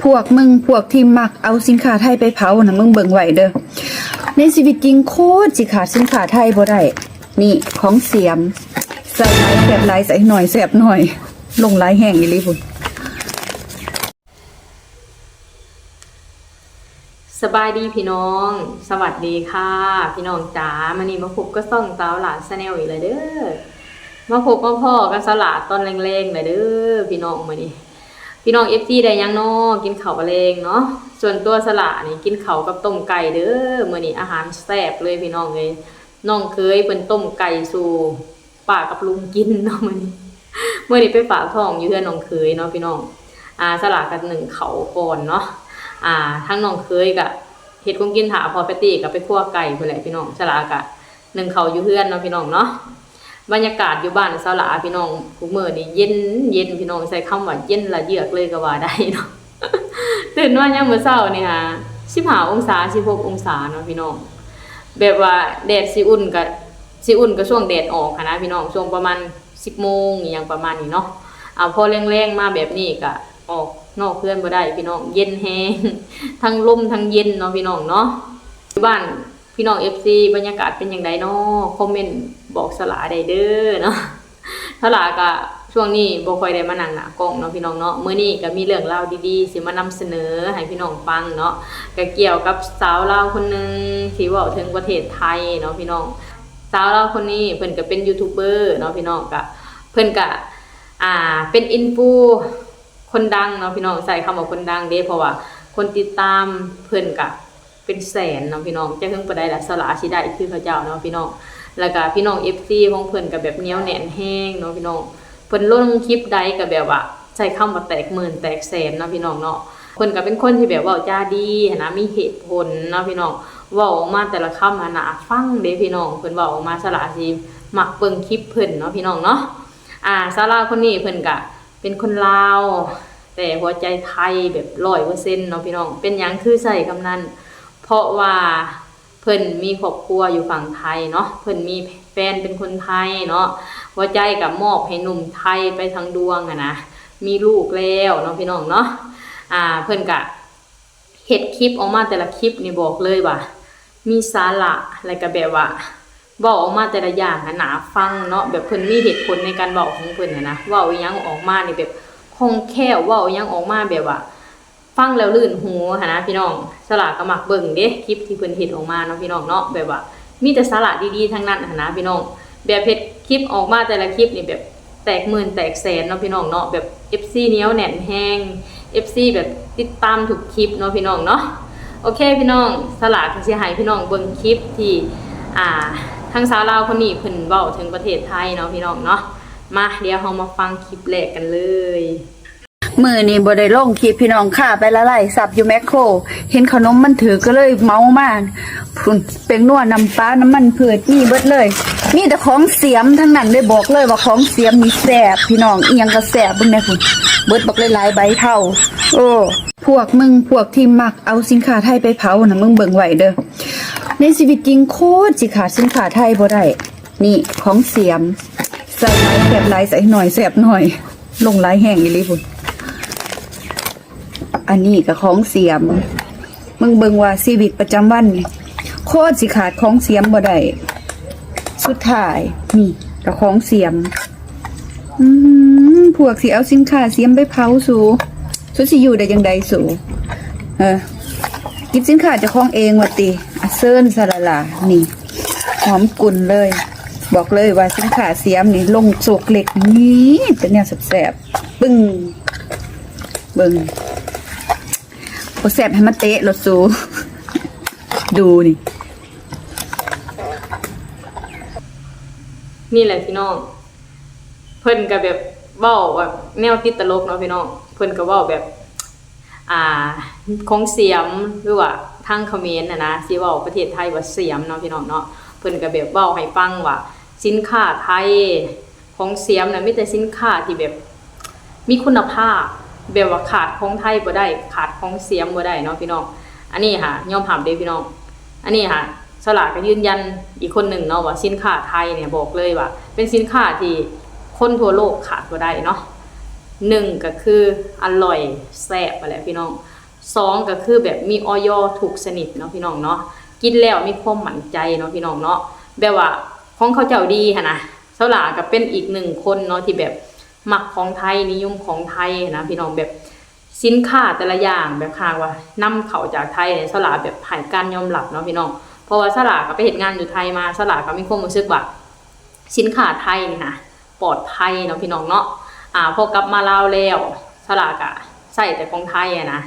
ພວກມຶງ ພວກທີ່ມັກເອົາສິນຄ້າໄທໄປເຜົານະ ມຶງເບິ່ງໄວ້ເດີ. ໃນຊີວິດຈິງໂຄດຊິຂາດສິນຄ້າໄທບໍ່ໄດ້. ນີ້ຂອງສຽມ ໃສ່ຫຼາຍແຊບຫຼາຍ ໃສ່ໜ້ອຍແຊບໜ້ອຍ ລົງຫຼາຍແຮງອີ່ຫຼີພຸ້ນ. ສະບາຍດີພີ່ນ້ອງ ສະຫວັດດີຄ່ະ ພີ່ນ້ອງຈ໋າ. ມື້ນີ້ມາພົບກັບຊ່ອງສາວຫຼ້າ Channel ອີກແລ້ວເດີ. ມາພົບມາພໍ້ກັບສາວຫຼ້າຕອນແລງໆ ແລ້ວເດີພີ່ນ້ອງ. ມື້ນີ້ພີ່ນ້ອງ ເອັຟຊີ ໄດ້ຫຍັງນໍ ກິນເຂົ້າແລງເນາະ. ສ່ວນຕົວສາວຫຼ້ານີ້ກິນເຂົ້າກັບຕົ້ມໄກ່ເດີ. ມື້ນີ້ອາຫານແຊບເລີຍພີ່ນ້ອງເອີຍ. ນ້ອງເຂີຍເພິ່ນຕົ້ມໄກ່ສູ່ປ້າກັບລຸງກິນເນາະມື້ນີ້. ມື້ນີ້ໄປຝາກທ້ອງຢູ່ເຮືອນນ້ອງເຂີຍເນາະພີ່ນ້ອງ. ອາ ສາວຫຼ້າກໍໜຶ້ງເຂົ້າກ່ອນເນາະ. ອາ ທາງນ້ອງເຂີຍກໍເຮັດຂອງກິນຖ້າ ພໍ່ແພດຕີ້ກໍໄປຄົວໄກ່ພຸ້ນແຫຼະພີ່ນ້ອງ. ສາວຫຼ້າກໍໜຶ້ງເຂົ້າຢູ່ເຮືອນເນາະພີ່ນ້ອງເນາະ. ບັນຍາກາດຢູ່ບ້ານສາວຫຼ້າພີ່ນ້ອງ ທຸກມື້ນີ້ເຢັນ ເຢັນພີ່ນ້ອງ ໃຊ້ຄຳວ່າເຢັນລະເຍືອກເລີຍກໍວ່າໄດ້ເນາະ. ຕື່ນມາຍາມມື້ເຊົ້ານີ້ຫາ ສິບຫ້າອົງສາ ສິບຫົກອົງສາເນາະພີ່ນ້ອງ. ແບບວ່າແດດຊິອຸ່ນກະ ຊິອຸ່ນກະຊ່ວງແດດອອກຫັ້ນນະພີ່ນ້ອງ ຊ່ວງປະມານສິບໂມງອີ່ຫຍັງປະມານນີ້ເນາະ. ອາ ພໍແລງໆມາແບບນີ້ກະອອກນອກເຮືອນບໍ່ໄດ້ພີ່ນ້ອງ ເຢັນແຮງ ທັງລົມທັງເຢັນເນາະພີ່ນ້ອງເນາະ. ຢູ່ບ້ານ ພີ່ນ້ອງ ເອັຟຊີ ບັນຍາກາດເປັນຈັ່ງໃດນໍ ຄອມເມັນບອກສາວຫຼ້າໄດ້ເດີເນາະ. ສາວຫຼ້າກະຊ່ວງນີ້ບໍ່ຄ່ອຍໄດ້ມານັ່ງໜ້າກ້ອງເນາະພີ່ນ້ອງເນາະ. ມື້ນີ້ກະມີເລື່ອງລາວດີໆຊິມານຳສະເໜີໃຫ້ພີ່ນ້ອງຟັງເນາະ. ກະກ່ຽວກັບສາວລາວຄົນໜຶ່ງທີ່ເວົ້າເຖິງປະເທດໄທເນາະພີ່ນ້ອງ. ສາວລາວຄົນນີ້ເພິ່ນກະເປັນຢູທູບເບີເນາະພີ່ນ້ອງ. ກະເພິ່ນກະ ອ່າ ເປັນອິນຟູຄົນດັງເນາະພີ່ນ້ອງ. ໃຊ້ຄຳວ່າຄົນດັງເດ້ ເພາະວ່າຄົນຕິດຕາມເພິ່ນກະ ເປັນແສນເນາະພີ່ນ້ອງ. ຈະເຖິງປານໃດລະ ສາວຫຼ້າຊິໄດ້ຄືເຂົາເຈົ້າເນາະພີ່ນ້ອງ. ແລ້ວກະພີ່ນ້ອງ ເອັຟຊີ ຂອງເພິ່ນກະແບບໜຽວແໜ້ນແຮງເນາະພີ່ນ້ອງ. ເພິ່ນລົງຄລິບໃດກະແບບວ່າໃຊ້ຄຳວ່າແຕກໝື່ນແຕກແສນເນາະພີ່ນ້ອງເນາະ. ເພິ່ນກະເປັນຄົນທີ່ແບບເວົ້າຈາດີຫັ້ນນະ ມີເຫດຜົນເນາະພີ່ນ້ອງ. ເວົ້າອອກມາແຕ່ລະຄຳຫັ້ນໜ້າຟັງເດ້ພີ່ນ້ອງ. ເພິ່ນເວົ້າອອກມາ ສາວຫຼ້າຊິມັກເບິ່ງຄລິບເພິ່ນເນາະພີ່ນ້ອງເນາະ. ອາ ສາວລາວຄົນນີ້ເພິ່ນກະ ເປັນຄົນລາວ ແຕ່ຫົວໃຈໄທແບບຮ້ອຍເປີເຊັນເນາະພີ່ນ້ອງ. ເປັນຫຍັງຄືໃຊ້ຄຳນັ້ນ? ເພາະວ່າເພິ່ນມີຄອບຄົວຢູ່ຝັ່ງໄທເນາະ ເພິ່ນມີແຟນເປັນຄົນໄທເນາະ. ຫົວໃຈກໍມອບໃຫ້ໜຸ່ມໄທໄປທັງດວງຫັ້ນນະ ມີລູກແລ້ວເນາະພີ່ນ້ອງເນາະ. ອາ ເພິ່ນກະເຮັດຄລິບອອກມາແຕ່ລະຄລິບນີ້ ບອກເລີຍວ່າມີສາລະ ແລ້ວກະແບບວ່າ ເວົ້າອອກມາແຕ່ລະຢ່າງຫັ້ນໜ້າຟັງເນາະ. ແບບເພິ່ນມີເຫດຜົນໃນການເວົ້າຂອງເພິ່ນຫັ້ນນະ ເວົ້າອີ່ຫຍັງອອກມານີ້ແບບຄ່ອງແຄ້ວ ເວົ້າອີ່ຫຍັງອອກມາແບບວ່າຟັງແລ້ວລື່ນຫູຫັ້ນນະພີ່ນ້ອງ. ສາວຫຼ້າກໍມັກເບິ່ງເດ້ ຄລິບທີ່ເພິ່ນເຮັດອອກມາເນາະພີ່ນ້ອງເນາະ. ແບບວ່າມີແຕ່ສາລະດີໆທັງນັ້ນຫັ້ນນະພີ່ນ້ອງ. ແບບເຮັດຄລິບອອກມາແຕ່ລະຄລິບນີ້ແບບ ແຕກໝື່ນແຕກແສນເນາະພີ່ນ້ອງເນາະ. ແບບເອັຟຊີໜຽວແໜ້ນແຮງ ເອັຟຊີແບບຕິດຕາມທຸກຄລິບເນາະພີ່ນ້ອງເນາະ. ໂອເຄພີ່ນ້ອງ ສາວຫຼ້າກໍຊິໃຫ້ພີ່ນ້ອງເບິ່ງຄລິບທີ່ ອ່າ ທາງສາວລາວຄົນນີ້ເພິ່ນເວົ້າເຖິງປະເທດໄທເນາະພີ່ນ້ອງເນາະ. ມາ ດຽວເຮົາມາຟັງຄລິບແລກກັນເລີຍ. ມື້ນີ້ບໍ່ໄດ້ລົງຄລິບພີ່ນ້ອງ ຄາໄປລະໄລຊັບຢູ່ແມັກໂຄ ເຫັນເຂົ້າໜົມມັນຖືກກໍເລີຍເໝົາມາ. ພຸ້ນ ແປ້ງນົວ ນ້ຳປາ ນ້ຳມັນພືດ ມີເບິດເລີຍ ມີແຕ່ຂອງສຽມທັງນັ້ນເລີຍ. ບອກເລີຍວ່າຂອງສຽມນີ້ແຊບພີ່ນ້ອງ ອີ່ຫຍັງກໍແຊບ. ເບິ່ງແດ່ພຸ້ນ ເບິດບັກຫຼາຍໆໃບເທົາ. ໂອ້ ພວກມຶງ ພວກທີ່ມັກເອົາສິນຄ້າໄທໄປເຜົານະ ມຶງເບິ່ງໄວ້ເດີ. ໃນຊີວິດຈິງໂຄດຊິຂາດສິນຄ້າໄທບໍ່ໄດ້. ນີ້ຂອງສຽມ ໃສ່ຫຼາຍແຊບຫຼາຍ ໃສ່ໜ້ອຍແຊບໜ້ອຍ ລົງຫຼາຍແຮງອີ່ຫຼີພຸ້ນ. ອັນນີ້ກໍຂອງສຽມ ມຶງເບິ່ງວ່າຊີວິດປະຈຳວັນນີ້ ໂຄດຊິຂາດຂອງສຽມບໍ່ໄດ້. ສຸດທ້າຍນີ້ກໍຂອງສຽມ. ອືມ ພວກຊິເອົາສິນຄ້າສຽມໄປເຜົາ ສູ ສູຊິຢູ່ໄດ້ຈັ່ງໃດສູ? ເອີ ກິນສິນຄ້າເຈົ້າຂອງເອງວ່າຕິ? ອາ ເຊີນຊະລະລາ ນີ້ ຫອມກຸ່ນເລີຍ. ບອກເລີຍວ່າສິນຄ້າສຽມນີ້ລົງໂຊກເຫຼັກ ນີ້ເປັນແນວແຊບໆ. ປຶ້ງ ເບິ່ງ ບໍ່ແຊບໃຫ້ມາເຕະໂລດສູ ດູນີ້. ນີ້ແຫຼະພີ່ນ້ອງ ເພິ່ນກໍແບບເວົ້າແບບແນວຕິດຕະຫຼົກເນາະພີ່ນ້ອງ. ເພິ່ນກໍເວົ້າແບບ ອ່າ ຂອງສຽມ ຫຼືວ່າທາງຂະເໝນຫັ້ນນະ ຊິເວົ້າປະເທດໄທວ່າສຽມເນາະພີ່ນ້ອງເນາະ. ເພິ່ນກໍແບບເວົ້າໃຫ້ຟັງວ່າສິນຄ້າໄທ ຂອງສຽມນະ ມີແຕ່ສິນຄ້າທີ່ແບບມີຄຸນນະພາບ ແບບວ່າຂາດຂອງໄທບໍ່ໄດ້ ຂາດຂອງສຽມບໍ່ໄດ້ເນາະພີ່ນ້ອງ. ອັນນີ້ຫາຍອມຮັບເດ້ພີ່ນ້ອງ. ອັນນີ້ຫາສາວຫຼ້າກໍຢືນຢັນອີກຄົນໜຶ່ງເນາະ ວ່າສິນຄ້າໄທນີ້ ບອກເລີຍວ່າເປັນສິນຄ້າທີ່ຄົນທົ່ວໂລກຂາດບໍ່ໄດ້ເນາະ. ໜຶ່ງກໍຄືອະລ່ອຍແຊບຫັ້ນແຫຼະພີ່ນ້ອງ, ສອງກໍຄືແບບມີ ອອຍ ທຸກຊະນິດເນາະພີ່ນ້ອງເນາະ, ກິນແລ້ວມີຄວາມໝັ້ນໃຈເນາະພີ່ນ້ອງເນາະ. ແບບວ່າຂອງເຂົາເຈົ້າດີຫັ້ນນະ. ສາວຫຼ້າກໍເປັນອີກໜຶ່ງຄົນເນາະທີ່ແບບມັກຂອງໄທ, ນິຍົມຂອງໄທຫັ້ນນະພີ່ນ້ອງ. ແບບສິນຄ້າແຕ່ລະຢ່າງ ແບບຫາກວ່ານຳເຂົ້າຈາກໄທ ສາວຫຼ້າແບບໃຫ້ການຍອມຮັບເນາະພີ່ນ້ອງ, ເພາະວ່າສາວຫຼ້າກໍໄປເຮັດງານຢູ່ໄທມາ, ສາວຫຼ້າກໍມີຄວາມຮູ້ສຶກວ່າ ສິນຄ້າໄທນີ້ນະປອດໄພເນາະພີ່ນ້ອງເນາະ. ອາ ພໍກັບມາລາວແລ້ວ ສາວຫຼ້າກະໃຊ້ແຕ່ຂອງໄທຫັ້ນນະ.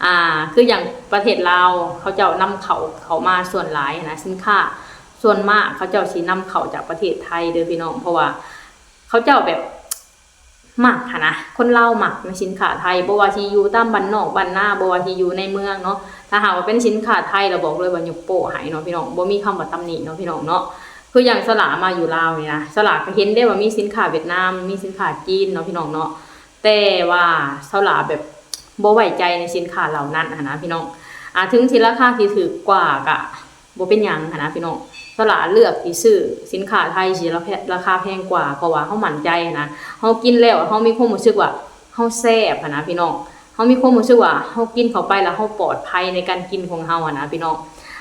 ອາ ຄືຢ່າງປະເທດລາວ ເຂົາເຈົ້ານຳເຂົ້າເຂົ້າມາສ່ວນຫຼາຍຫັ້ນນະ, ສິນຄ້າສ່ວນມາກເຂົາເຈົ້າຊິນຳເຂົ້າຈາກປະເທດໄທເດີພີ່ນ້ອງ, ເພາະວ່າເຂົາເຈົ້າແບບມັກຫັ້ນນະ, ຄົນລາວມັກໃນສິນຄ້າໄທ, ບໍ່ວ່າຊິຢູ່ຕາມບ້ານນອກບ້ານນາ ບໍ່ວ່າຊິຢູ່ໃນເມືອງເນາະ. ຖ້າຫາກວ່າເປັນສິນຄ້າໄທລະ ບອກເລີຍວ່າຍົກໂປ້ໃຫ້ເນາະພີ່ນ້ອງ, ບໍ່ມີຄຳວ່າຕຳໜິເນາະພີ່ນ້ອງເນາະ. ຄືຢ່າງສາວຫຼ້າມາຢູ່ລາວນີ້ນະ ສາວຫຼ້າກໍເຫັນເດ້ວ່າມີສິນຄ້າຫວຽດນາມ ມີສິນຄ້າຈີນເນາະພີ່ນ້ອງເນາະ, ແຕ່ວ່າສາວຫຼ້າແບບບໍ່ໄວ້ໃຈໃນສິນຄ້າເຫຼົ່ານັ້ນຫັ້ນນະພີ່ນ້ອງ. ອາ ເຖິງຊິລາຄາທີ່ຖືກກວ່າກະບໍ່ເປັນຫຍັງຫັ້ນນະພີ່ນ້ອງ, ສາວຫຼ້າເລືອກທີ່ຊື້ສິນຄ້າໄທທີ່ລາຄາ ລາຄາແພງກວ່າ ເພາະວ່າເຮົາໝັ້ນໃຈຫັ້ນນະ, ເຮົາກິນແລ້ວເຮົາມີຄວາມຮູ້ສຶກວ່າ ເຮົາແຊບຫັ້ນນະພີ່ນ້ອງ, ເຮົາມີຄວາມຮູ້ສຶກວ່າເຮົາກິນເຂົ້າໄປແລ້ວເຮົາປອດໄພໃນການກິນຂອງເຮົາຫັ້ນນະພີ່ນ້ອງ.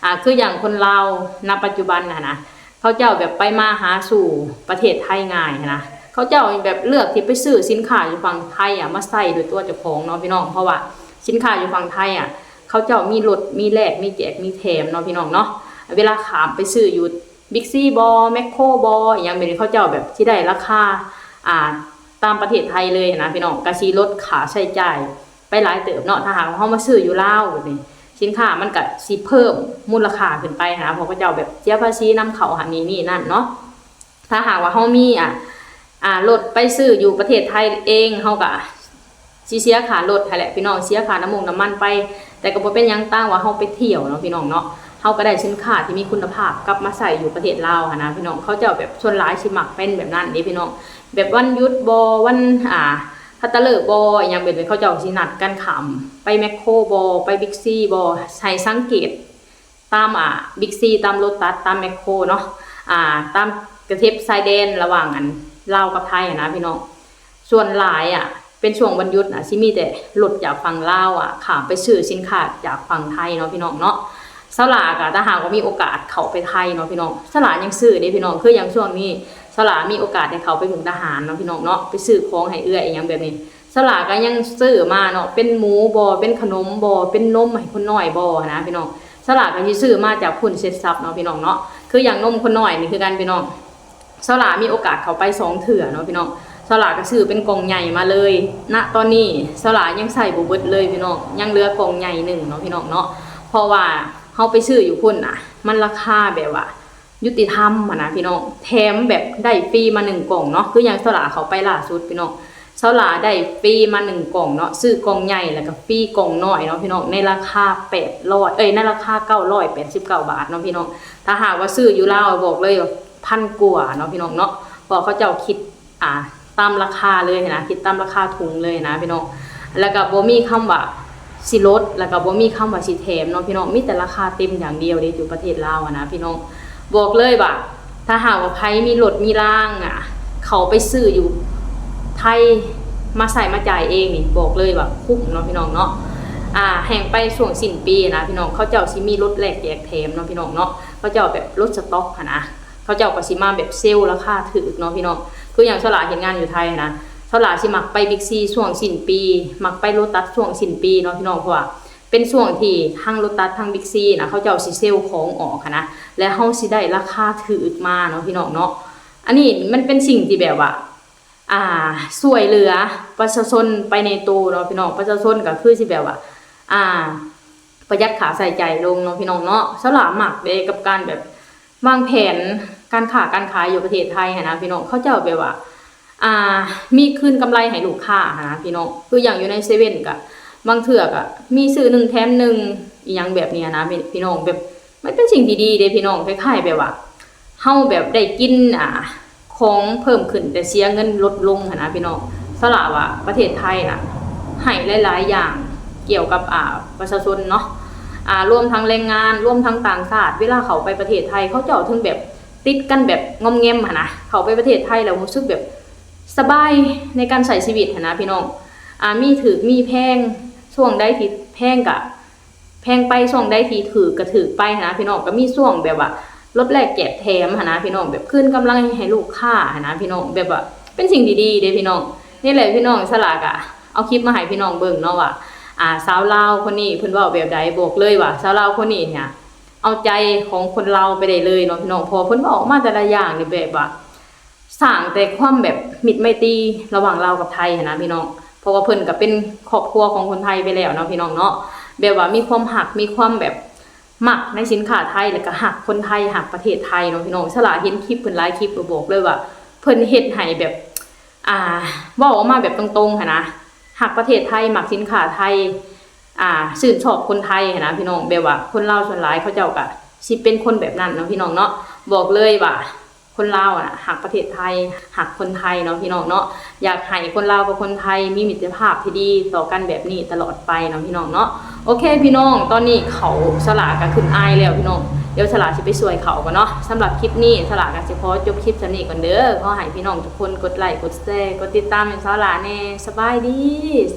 ອາ ຄືຢ່າງຄົນລາວນະປັດຈຸບັນຫັ້ນນະ ເຂົາເຈົ້າແບບໄປມາຫາສູ່ປະເທດໄທງ່າຍຫັ້ນນະ, ເຂົາເຈົ້າແບບເລືອກທີ່ໄປຊື້ສິນຄ້າຢູ່ຝັ່ງໄທອະມາໃຊ້ໂດຍຕົວເຈົ້າຂອງເນາະພີ່ນ້ອງ, ເພາະວ່າສິນຄ້າຢູ່ຝັ່ງໄທອະ ເຂົາເຈົ້າມີລົດ ມີແລກ ມີແຈກ ມີແຖມເນາະພີ່ນ້ອງເນາະ. ເວລາຂ້າມໄປຊື້ຢູ່ ບິກຊີບໍ ແມັກໂຄບໍ ອີ່ຫຍັງແບບນີ້ ເຂົາເຈົ້າແບບຊິໄດ້ລາຄາ ອ່າ ຕາມປະເທດໄທເລີຍນະພີ່ນ້ອງ, ກະຊິລົດຄ່າໃຊ້ຈ່າຍໄປຫຼາຍເຕີບເນາະ. ຖ້າຫາກວ່າເຮົາມາຊື້ຢູ່ລາວແບບນີ້ ສິນຄ້າມັນກະຊິເພີ່ມມູນລະຄ່າຂຶ້ນໄປຫັ້ນນະ, ເພາະເຂົາເຈົ້າແບບເສຍພາສີນຳເຂົ້າຫັ້ນນີ້ນີ້ນັ້ນເນາະ. ຖ້າຫາກວ່າເຮົາມີ ອ່າ ອ່າ ລົດໄປຊື້ຢູ່ປະເທດໄທເອງ ເຮົາກະ ຊິເສຍຄ່າລົດຫັ້ນແຫຼະພີ່ນ້ອງ, ເສຍຄ່ານ້ຳມົງນ້ຳມັນໄປ, ແຕ່ກໍບໍ່ເປັນຫຍັງ, ຕ່າງວ່າເຮົາໄປທ່ຽວເນາະພີ່ນ້ອງເນາະ, ເຮົາກໍໄດ້ສິນຄ້າທີ່ມີຄຸນນະພາບກັບມາໃຊ້ຢູ່ປະເທດລາວຫັ້ນນະພີ່ນ້ອງ. ເຂົາເຈົ້າແບບສ່ວນຫຼາຍຊິມັກເປັນແບບນັ້ນເດ້ພີ່ນ້ອງ, ແບບວັນຢຸດບໍ ວັນ ອ່າ ຄັດຕະເລີກບໍ ອີ່ຫຍັງແບບນີ້ ເຂົາເຈົ້າຊິນັດກັນຂ້າມໄປແມັກໂຄບໍ ໄປບິກຊີບໍ ໃຫ້ສັງເກດ ຕາມ ອ່າ ບິກຊີ ຕາມໂລຕັສ ຕາມແມັກໂຄເນາະ, ອ່າ ຕາມກະເຂັບຊາຍແດນລະຫວ່າງ ອັນ ລາວກັບໄທຫັ້ນນະພີ່ນ້ອງ. ສ່ວນຫຼາຍອະ ເປັນຊ່ວງວັນຢຸດນະ ຊິມີແຕ່ລົດຈາກຝັ່ງລາວອະ ຂ້າມໄປຊື້ສິນຄ້າຈາກຝັ່ງໄທເນາະພີ່ນ້ອງເນາະ. ສາວຫຼ້າກະ ຖ້າຫາກວ່າມີໂອກາດເຂົ້າໄປໄທເນາະພີ່ນ້ອງ, ສາວຫຼ້າຍັງຊື້ເດ້ພີ່ນ້ອງ. ຄືຢ່າງຊ່ວງນີ້ ສາວຫຼ້າມີໂອກາດໄດ້ເຂົ້າໄປມຸກດາຫານເນາະພີ່ນ້ອງເນາະ, ໄປຊື້ຂອງໃຫ້ເອື້ອຍອີ່ຫຍັງແບບນີ້ ສາວຫຼ້າກໍຍັງຊື້ມາເນາະ, ເປັນໝູບໍ ເປັນຂະໜົມບໍ ເປັນນົມໃຫ້ຄົນນ້ອຍບໍຫັ້ນນະພີ່ນ້ອງ. ສາວຫຼ້າກໍຊິຊື້ມາຈາກພຸ້ນເສັດສັບເນາະພີ່ນ້ອງເນາະ. ຄືຢ່າງນົມຄົນນ້ອຍນີ້ຄືກັນພີ່ນ້ອງ, ສາວຫຼ້າມີໂອກາດເຂົ້າໄປສອງເທື່ອເນາະພີ່ນ້ອງ, ສາວຫຼ້າກໍຊື້ເປັນກ່ອງໃຫຍ່ມາເລີຍ. ນະຕອນນີ້ສາວຫຼ້າຍັງໃຊ້ບໍ່ເບິດເລີຍພີ່ນ້ອງ, ຍັງເຫຼືອກ່ອງໃຫຍ່ໜຶ່ງເນາະພີ່ນ້ອງເນາະ. ເພາະວ່າເຮົາໄປຊື້ຢູ່ພຸ້ນນະ ມັນລາຄາແບບວ່າ ຍຸຕິທຳຫັ້ນນະພີ່ນ້ອງ, ແຖມແບບໄດ້ຟຣີມາໜຶ່ງກ່ອງເນາະ. ຄືຢ່າງສາວຫຼ້າເຂົ້າໄປລ່າສຸດພີ່ນ້ອງ, ສາວຫຼ້າໄດ້ຟຣີມາໜຶ່ງກ່ອງເນາະ, ຊື້ກ່ອງໃຫຍ່ແລ້ວກໍຟຣີກ່ອງນ້ອຍເນາະພີ່ນ້ອງ, ໃນລາຄາແປດຮ້ອຍ ເອີຍ ໃນລາຄາເກົ້າຮ້ອຍແປດສິບເກົ້າບາດເນາະພີ່ນ້ອງ. ຖ້າຫາກວ່າຊື້ຢູ່ລາວ ບອກເລີຍວ່າພັນກວ່າເນາະພີ່ນ້ອງເນາະ, ເພາະເຂົາເຈົ້າຄິດ ອ່າ ຕາມລາຄາເລີຍຫັ້ນນະ, ຄິດຕາມລາຄາຖົງເລີຍຫັ້ນນະພີ່ນ້ອງ. ແລ້ວກໍບໍ່ມີຄຳວ່າຊິລົດ ແລ້ວກໍບໍ່ມີຄຳວ່າຊິແຖມເນາະພີ່ນ້ອງ, ມີແຕ່ລາຄາເຕັມຢ່າງດຽວເດ້ ຢູ່ປະເທດລາວຫັ້ນນະພີ່ນ້ອງ. ບອກເລີຍວ່າ ຖ້າຫາກວ່າໃຜມີລົດມີລາງອະ ເຂົ້າໄປຊື້ຢູ່ໄທ ມາໃຊ້ມາຈ່າຍເອງນີ້ ບອກເລີຍວ່າຄຸ້ມເນາະພີ່ນ້ອງເນາະ. ອ່າ ແຮ່ງໄປຊ່ວງສິ້ນປີນະພີ່ນ້ອງ, ເຂົາເຈົ້າຊິມີລົດແລກແຈກແຖມເນາະພີ່ນ້ອງເນາະ, ເຂົາເຈົ້າແບບລົດສະຕັອກຫັ້ນນະ. ເຂົາເຈົ້າກໍຊິມາແບບເຊວລາຄາຖືກເນາະພີ່ນ້ອງ. ຄືຢ່າງສາວຫຼ້າເຮັດງານຢູ່ໄທຫັ້ນນະ, ສາວຫຼ້າຊິມັກໄປບິກຊີຊ່ວງສິ້ນປີ, ມັກໄປໂລຕັສຊ່ວງສິ້ນປີເນາະພີ່ນ້ອງ, ເພາະວ່າເປັນຊ່ວງທີ່ທັງໂລຕັສທັງບິກຊີນະ ເຂົາເຈົ້າຊິເຊວຂອງອອກຫັ້ນນະ, ແລະ ເຮົາຊິໄດ້ລາຄາຖືກມາເນາະພີ່ນ້ອງເນາະ. ອັນນີ້ມັນເປັນສິ່ງທີ່ແບບວ່າ ອ່າ ຊ່ວຍເຫຼືອປະຊາຊົນໄປໃນໂຕເນາະພີ່ນ້ອງ. ປະຊາຊົນກໍຄືຊິແບບວ່າ ອ່າ ປະຢັດຄ່າໃຊ້ຈ່າຍລົງເນາະພີ່ນ້ອງເນາະ. ສາວຫຼ້າມັກເດ້ກັບການແບບ ວາງແຜນການຄ້າການຂາຍຢູ່ປະເທດໄທຫັ້ນນະພີ່ນ້ອງ, ເຂົາເຈົ້າແບບວ່າ ອ່າ ມີຄືນກຳໄລໃຫ້ລູກຄ້າຫັ້ນນະພີ່ນ້ອງ. ຄືຢ່າງຢູ່ໃນເຊເວັ່ນກະ ບາງເທື່ອກະມີຊື້ໜຶ່ງແຖມໜຶ່ງ ອີ່ຫຍັງແບບນີ້ນະພີ່ນ້ອງ. ແບບມັນເປັນສິ່ງທີ່ດີເດ້ພີ່ນ້ອງ, ຄ້າຍໆແບບວ່າເຮົາແບບໄດ້ກິນ ອ່າ ຂອງເພີ່ມຂຶ້ນ ແຕ່ເສຍເງິນລົດລົງຫັ້ນນະພີ່ນ້ອງ. ສາວຫຼ້າວ່າປະເທດໄທນະ ໃຫ້ຫຼາຍໆຢ່າງກ່ຽວກັບ ອ່າ ປະຊາຊົນເນາະ, ອ່າ ລວມທັງແຮງງານ ລວມທັງຕ່າງຊາດ. ເວລາເຂົ້າໄປປະເທດໄທ ເຂົາເຈົ້າເຖິງແບບ ຕິດກັນແບບງອມແງມຫັ້ນນະ, ເຂົ້າໄປປະເທດໄທແລ້ວຮູ້ສຶກແບບ ສະບາຍໃນການໃຊ້ຊີວິດຫັ້ນນະພີ່ນ້ອງ. ອາ ມີຖືກມີແພງ, ຊ່ວງໃດທີ່ແພງກະແພງໄປ, ຊ່ວງໃດທີ່ຖືກກະຖືກໄປຫັ້ນນະພີ່ນ້ອງ. ກະມີຊ່ວງແບບວ່າລົດແລກແຈກແຖມຫັ້ນນະພີ່ນ້ອງ, ແບບຄືນກຳໄລໃຫ້ລູກຄ້າຫັ້ນນະພີ່ນ້ອງ, ແບບວ່າເປັນສິ່ງທີ່ດີເດ້ພີ່ນ້ອງ. ນີ້ແຫຼະພີ່ນ້ອງ, ສາລາກະເອົາຄລິບມາໃຫ້ພີ່ນ້ອງເບິ່ງເນາະວ່າ ອາ ຊາວລາວຄົນນີ້ເພິ່ນເວົ້າແບບໃດ. ບອກເລີຍວ່າຊາວລາວຄົນນີ້ເນຍ ເອົາໃຈຂອງຄົນລາວໄປໄດ້ເລີຍເນາະພີ່ນ້ອງ, ເພາະວ່າເພິ່ນເວົ້າອອກມາແຕ່ລະຢ່າງນີ້ແບບວ່າ ສ້າງແຕ່ຄວາມແບບມິດໄມຕີລະຫວ່າງລາວກັບໄທຫັ້ນນະພີ່ນ້ອງ. ເພາະວ່າເພິ່ນກະເປັນຄອບຄົວຂອງຄົນໄທໄປແລ້ວເນາະພີ່ນ້ອງເນາະ, ແບບວ່າມີຄວາມຮັກ ມີຄວາມແບບມັກໃນສິນຄ້າໄທ ແລ້ວກະຮັກຄົນໄທ ຮັກປະເທດໄທເນາະພີ່ນ້ອງ. ສາລາເຫັນຄລິບເພິ່ນຫຼາຍຄລິບ ກະບອກເລີຍວ່າເພິ່ນເຮັດໃຫ້ແບບ ອາ ເວົ້າອອກມາແບບຕົງໆຫັ້ນນະ, ຮັກປະເທດໄທ ມັກສິນຄ້າໄທ ອາ ຊື່ນຊອບຄົນໄທຫັ້ນນະພີ່ນ້ອງ. ແບບວ່າຄົນລາວສ່ວນຫຼາຍເຂົາເຈົ້າກະຊິເປັນຄົນແບບນັ້ນເນາະພີ່ນ້ອງເນາະ. ບອກເລີຍວ່າຄົນລາວນະ ຮັກປະເທດໄທ ຮັກຄົນໄທເນາະພີ່ນ້ອງເນາະ, ຢາກໃຫ້ຄົນລາວກັບຄົນໄທມີມິດຕະພາບທີ່ດີຕໍ່ກັນແບບນີ້ຕະຫຼອດໄປເນາະພີ່ນ້ອງເນາະ. ໂອເຄພີ່ນ້ອງ, ຕອນນີ້ເຂົາສາລາກະຂຶ້ນອາຍແລ້ວພີ່ນ້ອງ, ດຽວສາລາຊິໄປຊ່ວຍເຂົາກ່ອນເນາະ. ສຳລັບຄລິບນີ້ສາລາກະຊິຂໍຈົບຄລິບສ່ຳນີ້ກ່ອນເດີ. ຂໍໃຫ້ພີ່ນ້ອງທຸກຄົນກົດໄລ ກົດແຊ ກົດຕິດຕາມໃຫ້ສາລາແດ່. ສະບາຍດີ,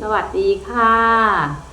ສະຫວັດດີຄ່ະ.